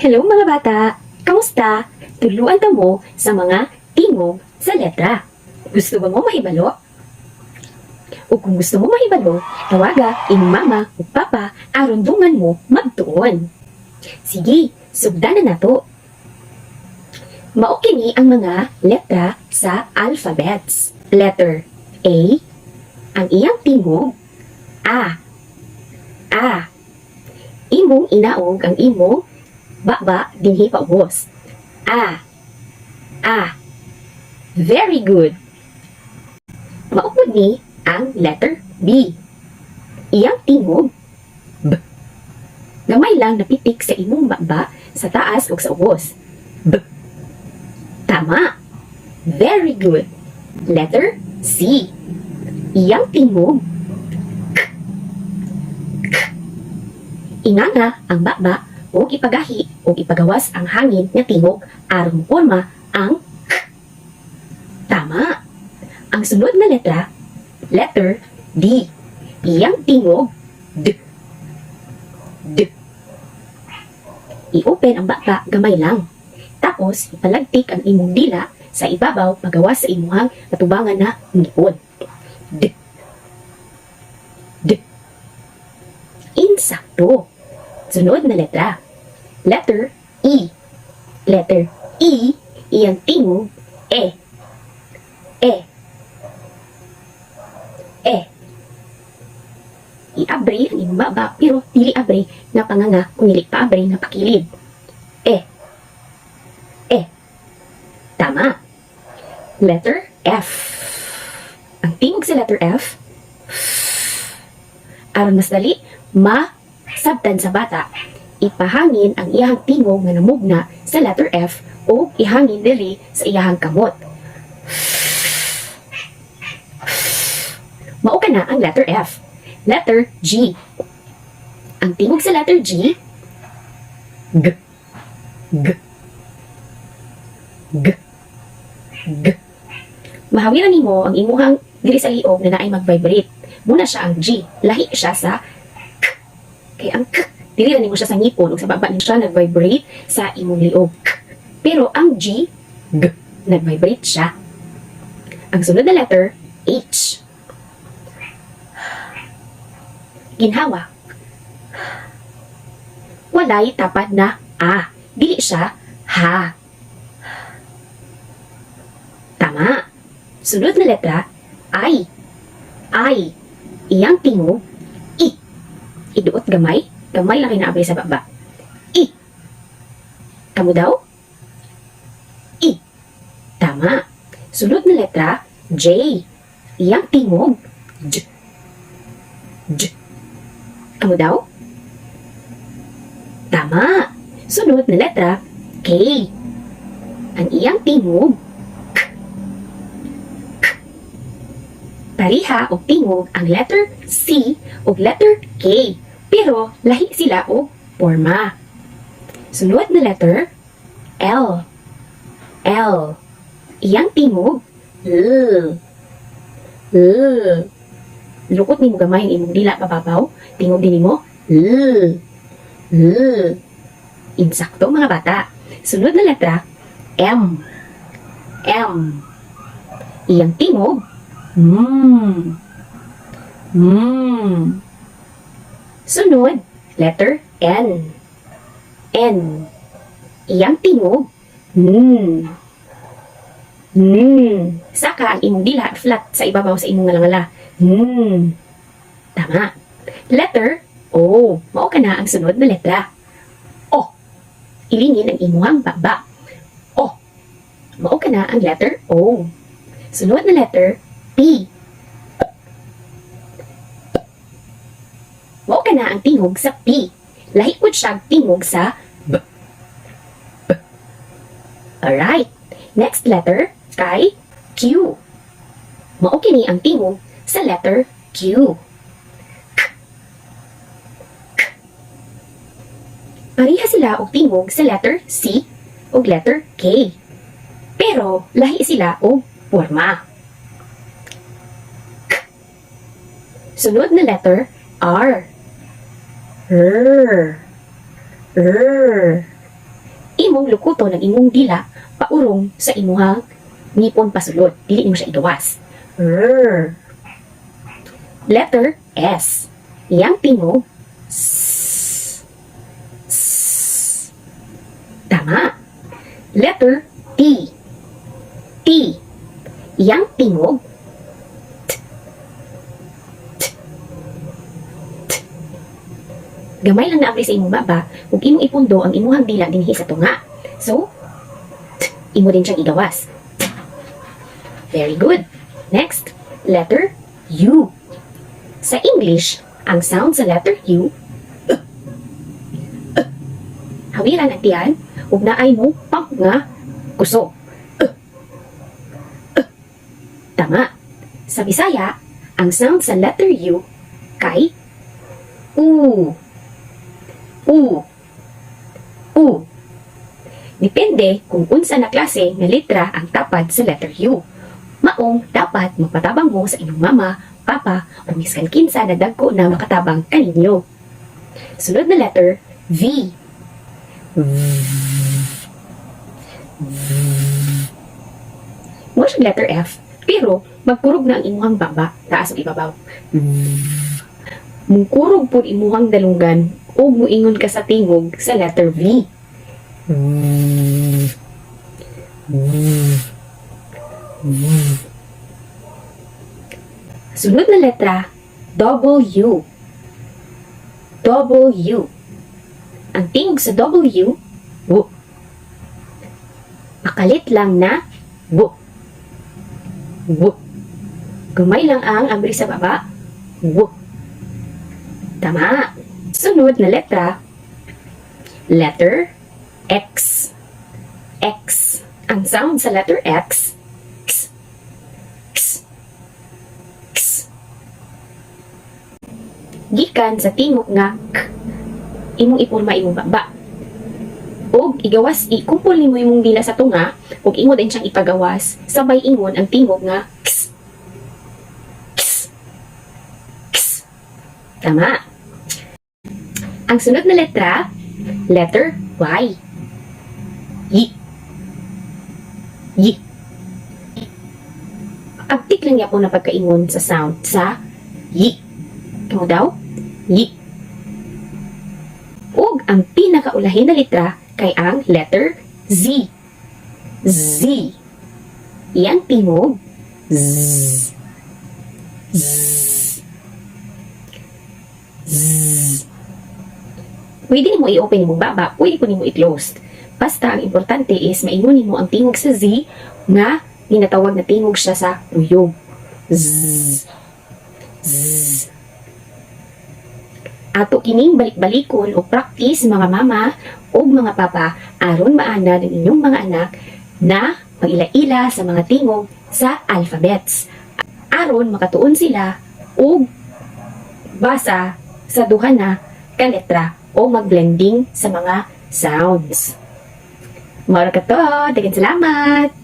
Hello, mga bata! Kamusta? Tudluan ta mo sa mga tingog sa letra. Gusto ba mo mahibalo? O kung gusto mo mahibalo, tawaga imong mama o papa aron dungan mo magtuon. Sige, sugdan na nato. Mao kini ang mga letra sa alphabets. Letter A, ang iyang tingog, A. A. Imong inaog ang imong baba dinhi paubos. A. A. Very good. Mao pud ni ang letter B. Iyang tingog, B. Gamay lang napitik sa imong baba sa taas ug sa ubos. B. Tama. Very good. Letter C. Iyang tingog, K. K. Inganga ang baba ug ipagahi ug ipagawas ang hangin nga tingog aron moporma ang K. Tama. Ang sunod na letra, letter D. Iyang tingog, D. D. I-open ang baba gamay lang. Tapos, ipalagtik ang imong dila sa ibabaw pagawas sa imuhang katubangan na ngipon. D. D. Insakto. Sunod na letra. Letter E. Letter E, iyang tingog, E. E. E. I-abri ang imong baba pero dili abri nga panganga kung dili pa abri nga pakilid. E. E. Tama. Letter F. Ang tingog sa letter F, aron mas dali masabtan sa bata, ipahangin ang iyang tingog nga namugna sa letter F o ihangin diri sa iyahang kamot. Mao kana ang letter F. Letter G. Ang tingog sa letter G, G. G. G. G. Mahawiran nimo ang imuhang diri sa liog na naay mag-vibrate. Mao na siya ang G. Lahi siya sa K. Kay ang K, diri ra nimo siya sa ngipon ug sa baba nimo siya nag-vibrate sa imong liog. K. Pero ang G, G, nag-vibrate siya. Ang sunod na letter, H. Ginhawa. Walay tapad na A. Dili siya ha. Tama. Sunod na letra, I. I. Iyang tingog, I. Iduot gamay, gamay lang kinaabri sa baba. I. Kamo daw? I. Tama. Sunod na letra, J. Iyang tingog, J. J. Kamo daw? Tama. Sunod na letra, K. Ang iyang tingog, K. K. Pareha og tingog ang letter C ug letter K, pero lahi sila og porma. Sunod na letter, L. L. Iyang tingog, L. L. Lukot nimo gamay ang imong dila pababaw, tingog din nimo, L. L. Insakto, mga bata. Sunod na letra, M. M. Iyang tingog, M. M. Sunod, letter N. N. Iyang tingog, N. N. Saka ang imong dila flat sa ibabaw sa imong ngalangala. N. Tama. Letter O. Mao kana ang sunod na letra. O. Ilingin ang imuhang baba. O. Mao kana ang letter O. Sunod na letter, P. Mao kana ang tingog sa P. Lahi pud siya tingog sa B. B. Alright. Next letter kay Q. Mao kini ang tingog sa letter Q. K. K. Pareha sila og tingog sa letter C ug letter K. Pero lahi sila og porma. K. Sunod na letter, R. R. R. Imong lukuton ang imong dila paurong sa imuhang ngipon pasulod. Dili mo siya igawas. R. Letter S. Iyang tingog, S. S. Tama. Letter T. T. Iyang tingog, T. T. T. Gamay lang naabri sa imong baba ug imong ipundo ang imuhang dila dinhi sa tunga. So, T, imo din siyang igawas. T. Very good. Next, letter U. Sa English, ang sound sa letter U, hawiran ang tiyan ug naay mo pump nga kusog. Tama. Sa Bisaya, ang sound sa letter U kay U. U. U. Depende kung unsa na klase nga letra ang tapad sa letter U. Maong dapat magpatabang mo sa inyong mama, papa, o miskan kinsa na dagko na makatabang kaninyo. Sunod na letter, V. V. V. Mo siyang letter F, pero magkurog na ang imuhang baba, taas ug ibabaw. Mungkurog pud imuhang dalunggan ug muingon ka sa tingog sa letter V. V. V. V. Sunod na letra, W. W. Ang tingog sa W, W. Makalit lang na W. W. Gamay lang ang abri sa baba. W. Tama. Sunod na letra, letter X. X. Ang sound sa letter X, X, X, X. Gikan sa tingog nga K, imong ipurma imong baba. Og igawas, ikumpol nimo imong dila sa tunga, ug imo din siyang ipagawas, sabay ingon ang tingog nga X. X. X. Tama. Ang sunod na letra, letter Y. Y. Y. Abtik lang yapon na pagkaingon sa sound sa Y. Kamo daw? Y. Ug ang pinakaulahin na letra kay ang letter Z. Z. Iyang tingog, Z. Z. Z. Pwede nimo i-open imong baba, pwede po nimo i-close. Basta ang importante is maingon nimo ang tingog sa Z nga ginatawag na tingog siya sa ruyog. Z. Z. Ato kining balik-balikon o practice, mga mama o mga papa, aron maanad ang inyong mga anak na mag-ila-ila sa mga tingog sa alphabets. Aron makatuon sila og basa sa duha na ka letra o mag-blending sa mga sounds. Mao ra kato. Daghang salamat!